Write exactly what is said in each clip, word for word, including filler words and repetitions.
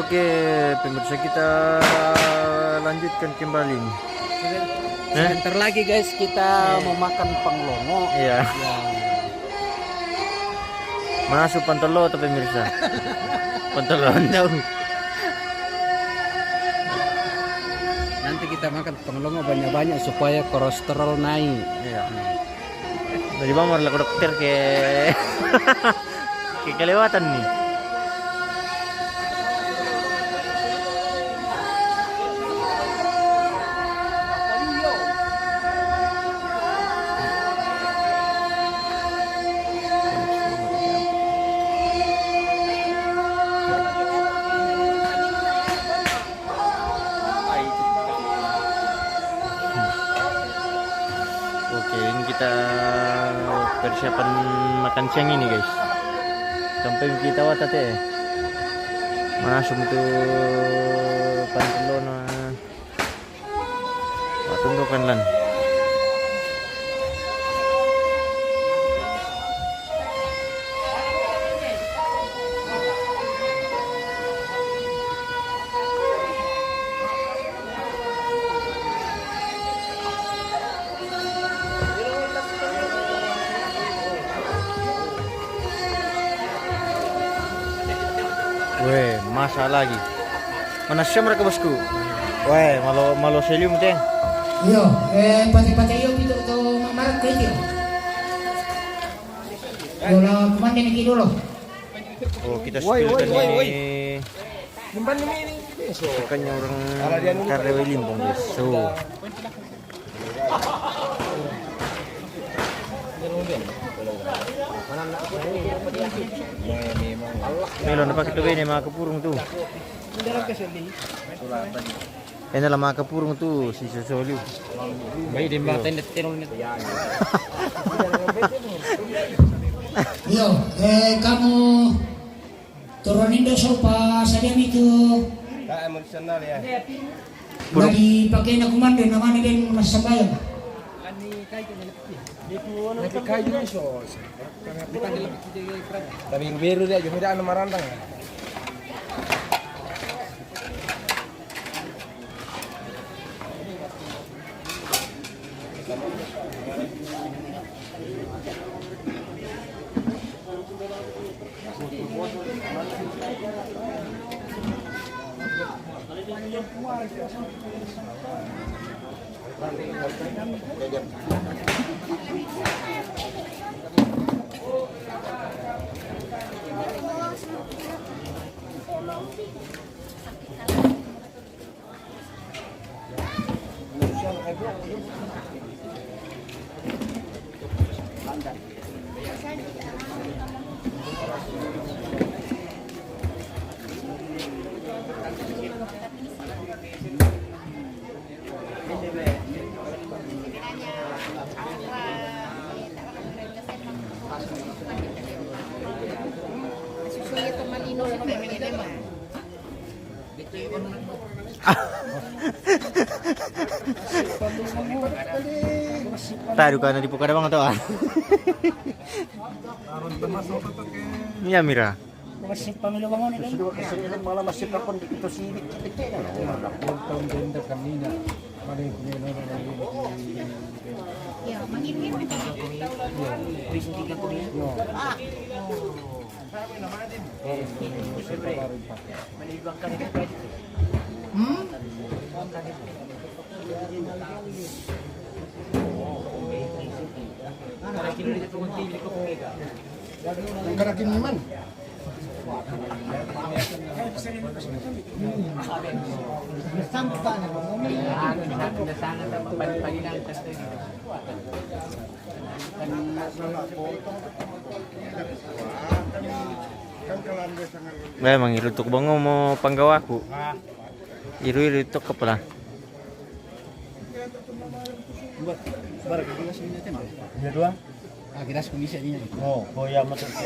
Oke, pemirsa, kita lanjutkan kembali. Sebentar lagi, guys, kita mau makan panglongo. Iya. Ya. Masuk pantolo tuh, pemirsa. Pantolo tahu. Nanti kita makan panglongo banyak-banyak supaya kolesterol naik. Iya. Jadi bang, mau laku dokter ke, ke kelewatan nih. Oke, ini kita persiapan makan siang ini, guys. Sampai kita watat ya. Mana sum tu pantulono. Patundukan lan. Weh, masak lagi. Mana siapa mereka, bosku? Weh, malo, malo selium teh. Iyo, eh, pate-pate iyo, itu tu marak ke itu. Yola, kemana ni dulu? Oh, kita woi, woi, spillkan woi, ini. Woi. Simpan ini, ini. Bukannya orang karyawan Limbong, guys. So. Melo na pakai tu ini, makapurung tu. Ini lah makapurung tu, si Sosoliu. Baik, dia makan detail ni. Iyo, eh, kamu turun Indo sopa saja itu. Tak emosional ya. Dari pakai nak kumande namanya dan mas sambayang. Tapi kayu iso. Tapi beru dia juga ada marandang. Tahu kan di Pukadawang atau ah? Iya, Mira. Masih pemilu bangun ini. Sudah kesini malah masih kapan itu sih, dikit-dikit. Tahun denda kami nak. Ya, mangin-ngin. Hmm? Ang karakin naman. Memang irutuk bango mo panggawaku. Iru-iru tok kepala. Iya, dua. Ah, kita sekumisa niya. Oh, oh ya, maksud ko.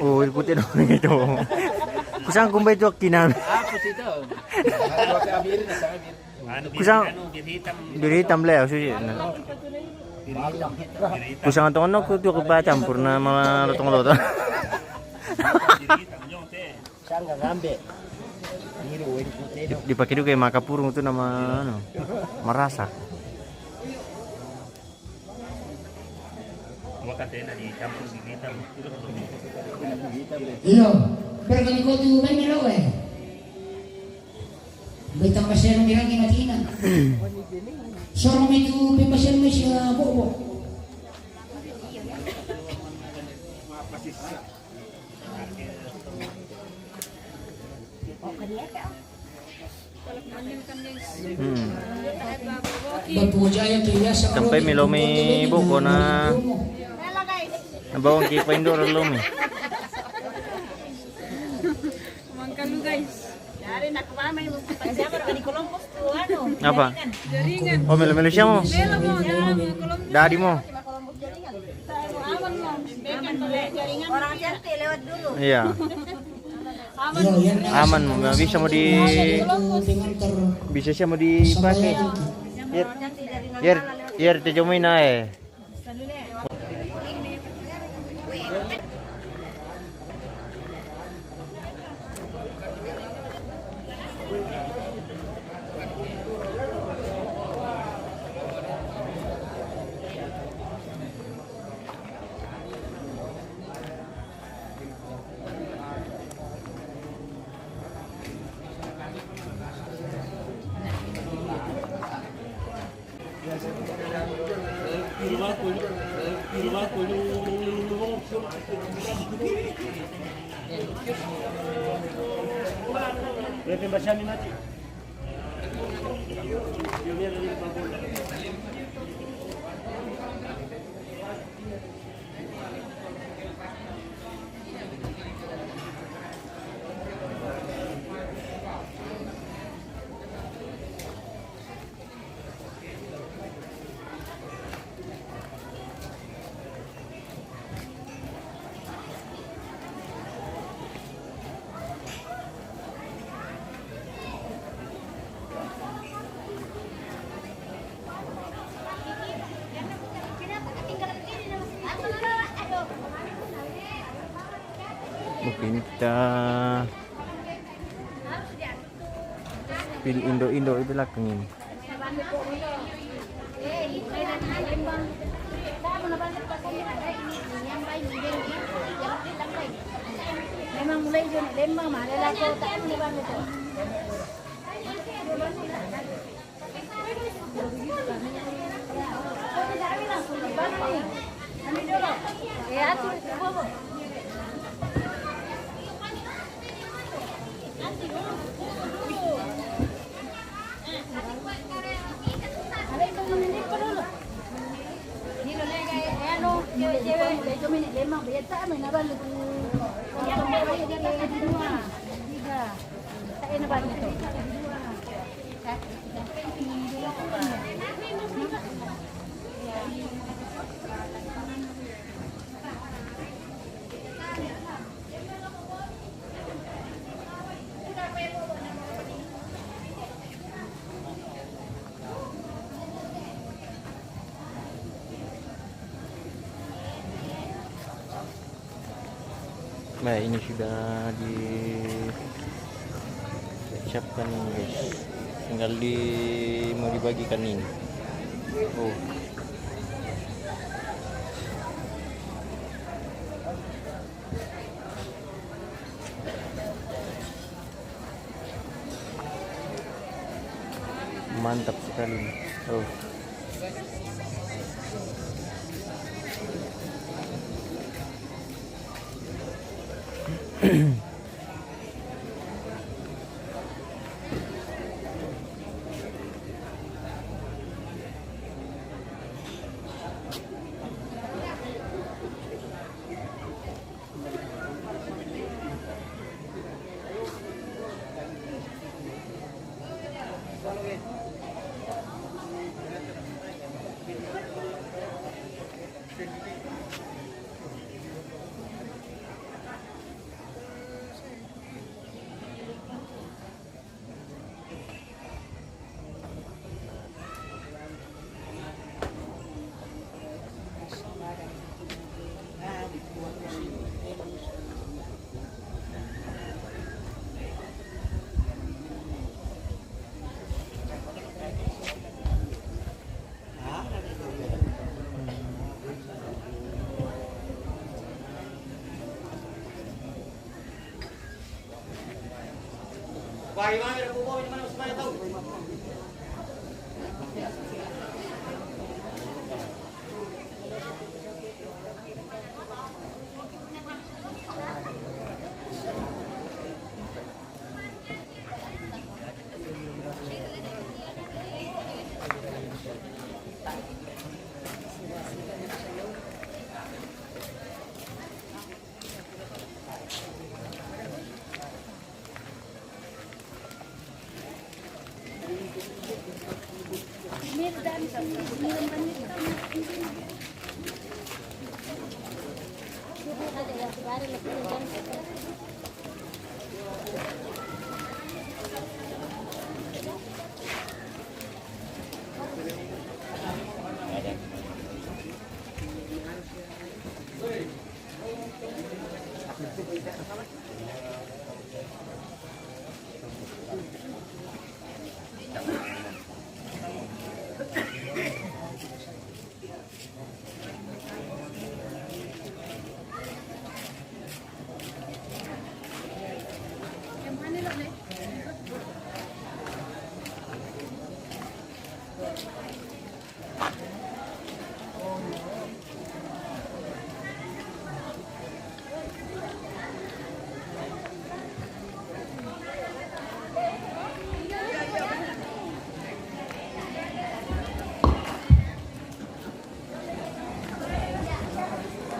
Oh, putih dong gitu. Kusang kumbai tu kinam. Kusang diri hitam le, susi. Kusang tong no kutu kupa campur na ma lotong-lotong. Sangga ngambe. Dipakai juga makapurung tu nama anu, marasa. Iyo, berkali kau tu main melo eh. Betang pasal mirang ina tina. Sorong itu pembasal Malaysia bobo. Hmm. Sampai mi lomi buko na bawang ki paindor lomi. Mangkalu guys. Apa? Oh, melo-melo siamo? Dadi mo. Orang cantik lewat dulu. Iya. Aman, bisa mau di, bisa siamo dipakai. Yer, yer, yer, te jomoy na eh. Bukinta. Pil indo-indo itu lah kengin. Memang mulai jun lembang mah, lelaki tak ada lembang itu. Baik, ini sudah disiapkan ini, guys. Tinggal di, mau dibagikan ini. Oh. Mantap sekali. Oh.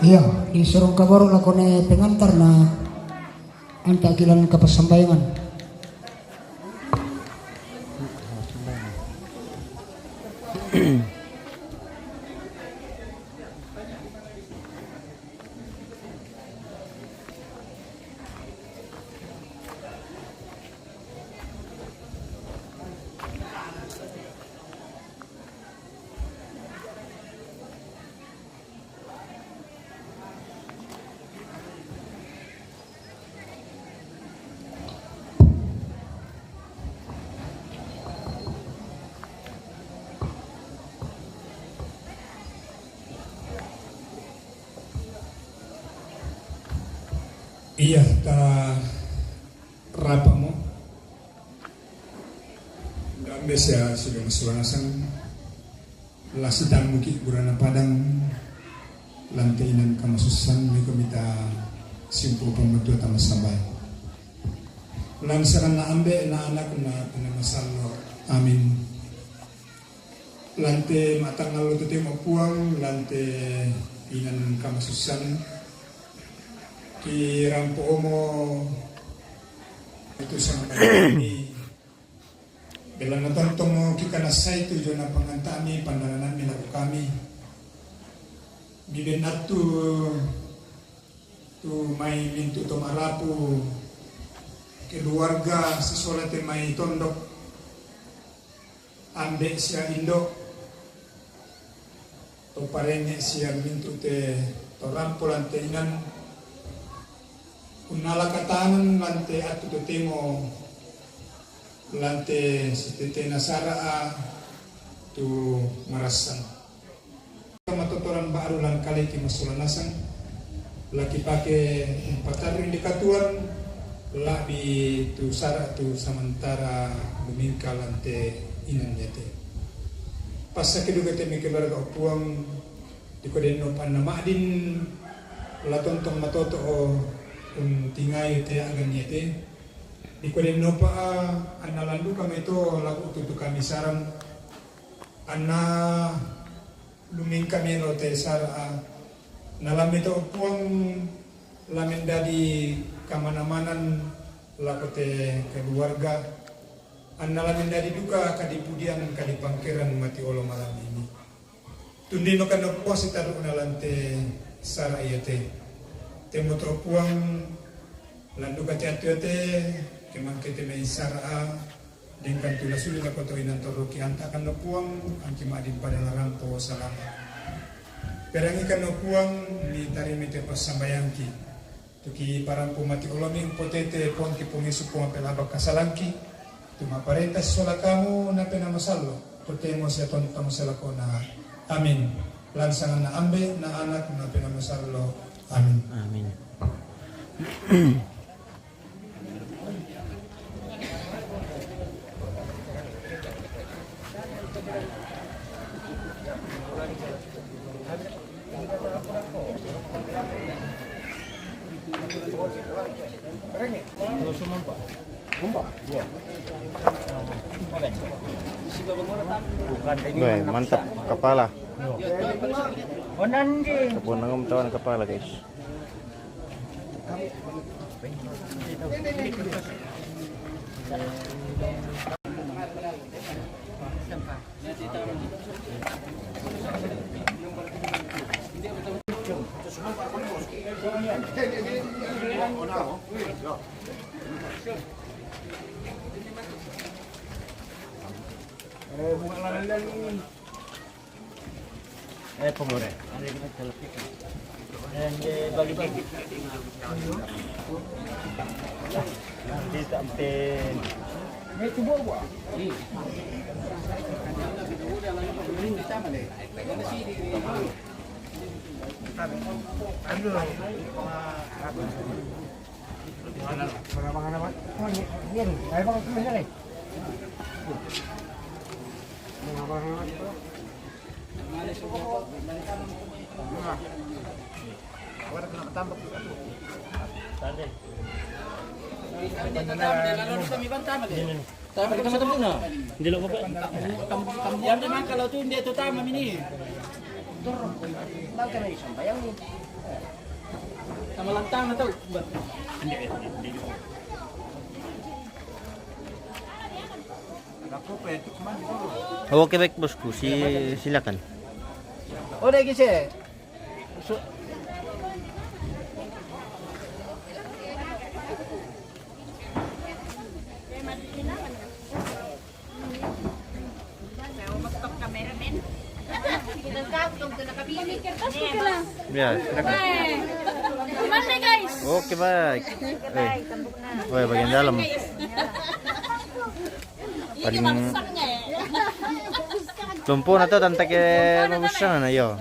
Iya, disurung kabaru lakone pengantar na anta kilan kapassambayangan. Iya, ta rapa mo. Dambe sia sudah masulanasan. Lasi tammuki burana padang, lante inan kamasussan, miko mita simpu pamatua tamasambai. Lansaranna ambe na anak na puna masallo. Amin. Lante matangallo tutemo Puang, lante inan kamasussan. Ki rampo omo itu sama ini. Belanna tontongmo kikanassai tu jona panganta'mi pandalanammi lako kami. Biben attu tu mai mintu to marapu keluarga sisola te mai tondok, ambe sia indo. To parenge sia mintu te to rampo lante inan, unnala katanan lante attu totemo lante sitetena sara'a tu marassang. Matotoran ba'ru lan kaleki masulanasang, laki pake umpatarru inde katuan, labbi tu sara tu samantara lumingka lante inan yate. Passake duka te meke keluarga o Puang, diko denno panna ma'din la tontong matoto o untingai te agan yate. Diko denno pa anna landuka meto laku tutu kami sarang, anna lumingka melo te sara'a, na la meto Puang la mendadi kamana-manan lako te keluarga, anna la mendadi duka kadipudian kadipangkeran mati olo malam ini. Tundino kanno Puang sitarru'na lante sara iate. Temo to Puang, landuka te attu iate, ke mangke te mai sara'a, dengkan tu la suli lako to inan torroki anta kanno Puang, angki ma'din pada la rampo salama. Perangi kanno Puang, mitarimi te passambayangki. Tuki parampu mati olomi mpotete Puangki Puang Yesu Puang pelaba kasalangki. Tu maparenta sisola kamu napena masallo. Totemo sia tontong selakona. Amin. Lansanganna ambe na anak napena masallo. Amin. Amin. Weh, mantap kepala. Kebun nangum tawan kepala, guys. Eh, pengore. Eh, bagi-bagi. Nanti sampai. Tama kita matang na. Hindi lang po. Tambuhan naman kalau tu hindi tu tama mini. Bangka na isang bayang ni. Sama lantang atau? Oke, baik, bosku. Si, silakan. Udah, Gise. Su- Ya, silakan. Oke, baik. Eh. Oh, ya, bagian dalam. Paling lumpo na to, tanta ke mabusang na, yo.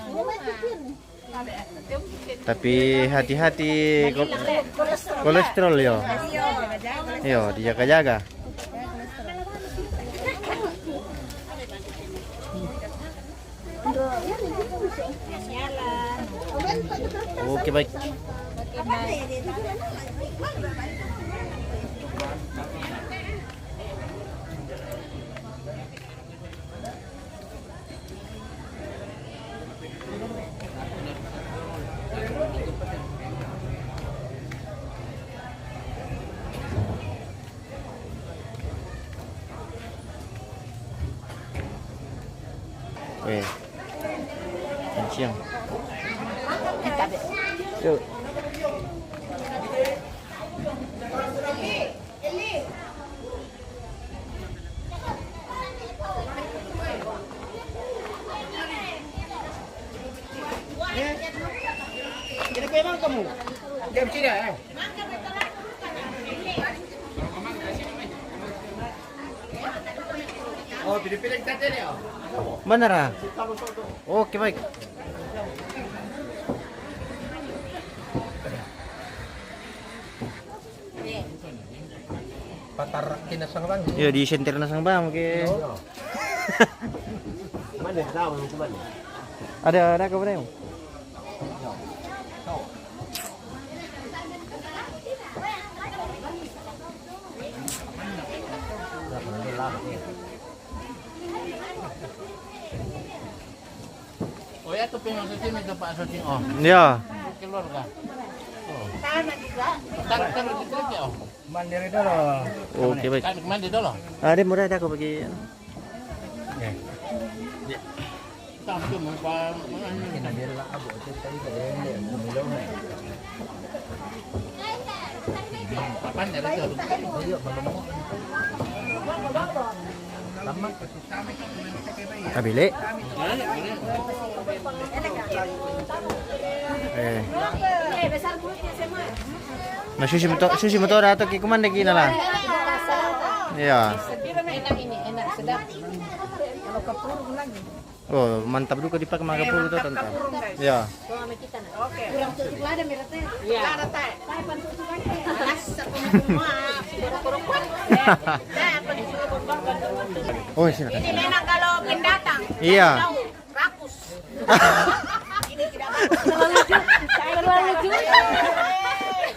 Tapi hati-hati ko-, kolesterol, yo. Yo, dijaga-jaga. Oke, baik. Weh. Mancing. Yuk. Ini memang kamu. Diam sini, eh. Oh, pilih-pilih kita ni, oh. Mana, Ra? Oke, baik. Patar kinasang bang. Iya, di senter nasang bang, oke. Mana tahu, mana? Ada, ada ke mana? Oh, ya, tu pemaksud sini tu, Pak Sucing. Oh. Ya. Keluarga. Oh. Taruh, taruh di kereta, oh. Mandiri dulu. Oke, baik. Taruh mandi dulu. Ada murah dah kau bagi. Ya. Ya. Tampil, Pak. Ini dia lah, Abu, tu tadi tak ada yang dia, belum, eh. Kapan dia tu? Dia belum. Lama. Kabili. Eh. Na susi mo to, susi mo to, dato ki kumande ki na la. Iya. Enak ini, enak, sedap. Kalau kepur lagi. Oh, mantap juga dipakai mga kapur to, tanta. Iya. Kurang cukup lada merah teh. Iya. Lada teh. Panas, aku mau, ah, kurang-kurang. Teh, apa disuruh bang? Oh, silakan. Ini memang kalau pendatang. Iya. Rakus. Ini tidak bagus. Terlalu ju-, terlalu ju-,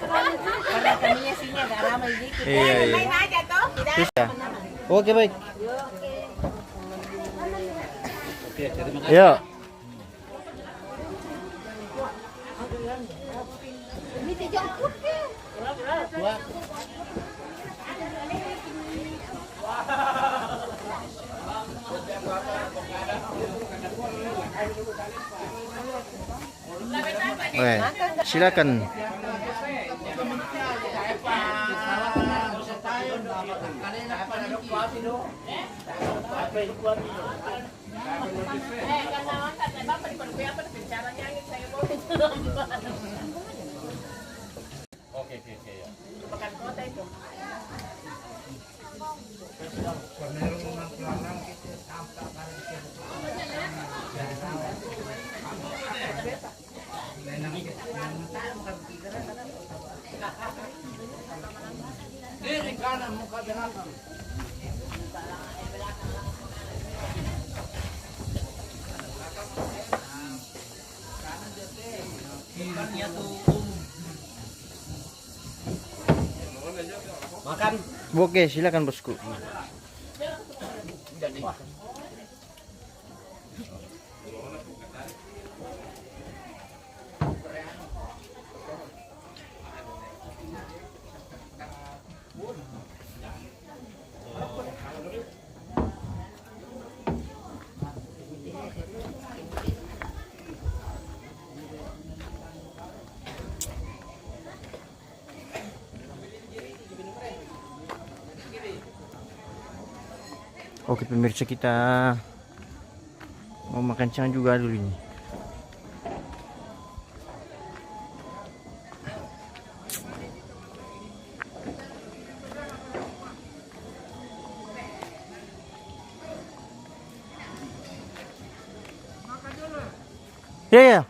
terlalu ju-. Karena kaminya sini agak ramai dikit. Iya, iya. Main aja toh, tidak ada teman-teman. Oke, baik. Iya. Oke, silakan. Oke, oke, oke, ya. Kiri, kanan, muka, belakang. Makan. Oke, silakan, bosku. Oke, pemirsa, kita mau makan siang juga dulu ini. Ya, ya.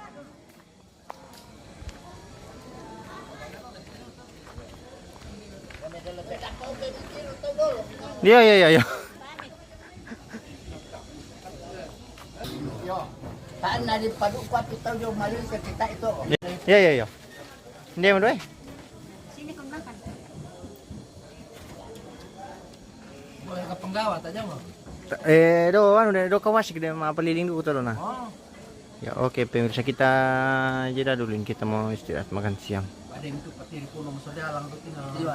Ya, ya, ya, ya. Yo, saan na di paduk ko, tapi tahu jauh malu ke kita itu. Ya, ya, ya. Dia mana, eh? Boleh ke Penggawa, tak jauh. Eh, do, anu, do, do kawasik de, ma paliling dulu, tahu na. Oh. Ya, oke, pemirsa, kita jeda dulu ini, kita mau istirahat makan siang. Ada yang itu petir gunung sedalam betul. Iya.